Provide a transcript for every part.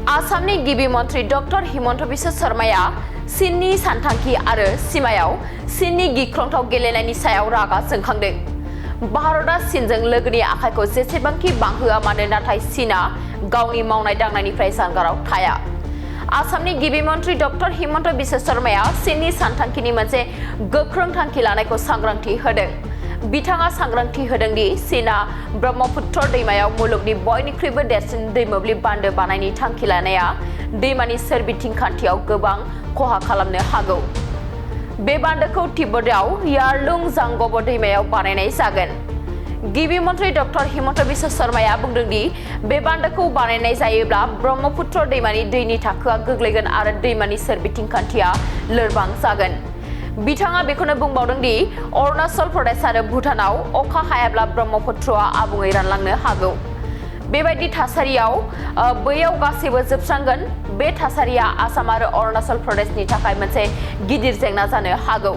आसामनि गिबि मन्त्रि ड०ह बिश्व शर्माया चीननि सानथांखि आरो सिमायाव चीननि गिख्रंथाव गेलेनायनि सायाव रागा जोंखांदों। भारतआ चीनजों लोगोनि आखाइखौ जेसेबांखि बांहोआ मानो नाथाय चीनआ गावनि मावनाय दांनायनिफ्राय जानगाराव थाया। आसामनि गिबि मन्त्रि ड०ह बिश्व शर्माया चीननि सानथांखिनि मोनसे गोख्रों थांखि लानायखौ सांग्रांथि होदों। बिथाङा सांग्रांथि होदों दि चीनआ ब्रह्मपुत्र दैमायाव मुलुगनि बयनिख्रुइबो देरसिन दै मोब्लिब बान्दो बानायनायनि थांखि लानाया दैमानि सोरबिथिं खान्थियाव गोबां खहा खालामनो हागौ। बे बान्दोखौ तिब्बतआव यारलुं जांगब दैमायाव बानायनाय जागोन। गिबि मन्त्रि ड०ह बिश्व शर्माया बुंदों दि बे बान्दोखौ बानायनाय जायोब्ला ब्रह्मपुत्र दैमानि दैनि थाखोआ गोग्लैगोन आरो दैमानि सोरबिथिं खान्थिया लोरबां जागोन। बिथाङा बेखौनो बुंबावदों दि अरुणाचल प्रदेश आरो भुटानाव अखा हायाब्ला ब्रह्मपुत्रआ आबुङै रानलांनो हागौ। बेबायदि थासारियाव बैयाव गासैबो जोबस्रांगोन। बे थासारिया आसाम आरो अरुणाचल प्रदेशनि थाखाय मोनसे गिदिर जेंना जानो हागौ।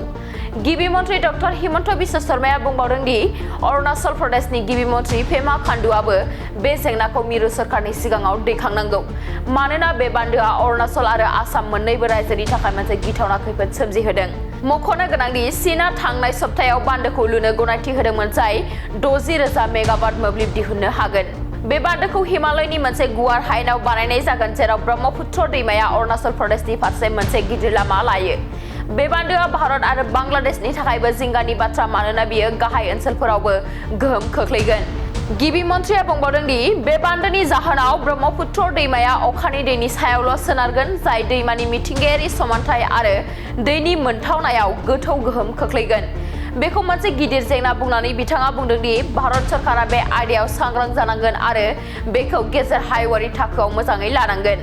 गिबि मन्त्रि ड०ह बिश्व शर्माया बुंबावदों दि अरुणाचल प्रदेशनि गिबि मन्त्रि पेमा खांडुआबो बे जेंनाखौ मिरु सोरखारनि सिगाङाव दैखांनांगौ। मानोना बे बान्दोआ अरुणाचल आरो आसाम मोन्नैबो रायजोनि थाखाय मोनसे गिथावना खैफोद सोमजिहोदों। मख'नो गोनांदि चीनआ थांनाय सप्तायाव बान्दोखौ लुनो गनायथि होदोंमोन जाय 60,000 मेगावाट मोब्लिब दिहुननो हागोन। बे बान्दोखौ हिमालयनि मोनसे गुवार हायेनाव बानायनाय जागोन जेराव ब्रह्मपुत्र दैमाया अरुणाचल प्रदेशनि फारसे मोनसे गिदिर लामा लायो। बे बान्दोआ भारत आरो बांलादेशनि थाखायबो जिंगानि बाथ्रा मानोना बियो गाहाय ओनसोलफोरावबो गोहोम खोख्लैगोन। गिबि मन्थ्रिया बुंबावदों दि बे बान्दोनि जाहोनाव ब्रह्मपुत्र दैमाया अखानि दैनि सायावल' सोनारगोन जाय दैमानि मिथिंगायारि समानथाय आरो दैनि मोनथावनायाव गोथौ गोहोम खोख्लैगोन। बेखौ मोनसे गिदिर जेंना बुंनानै बिथाङा बुंदों दि भारत सरकारा बे आयदायाव सांग्रां जानांगोन आरो बेखौ गेजेर हायुंआरि थाखोआव मोजाङै लानांगोन।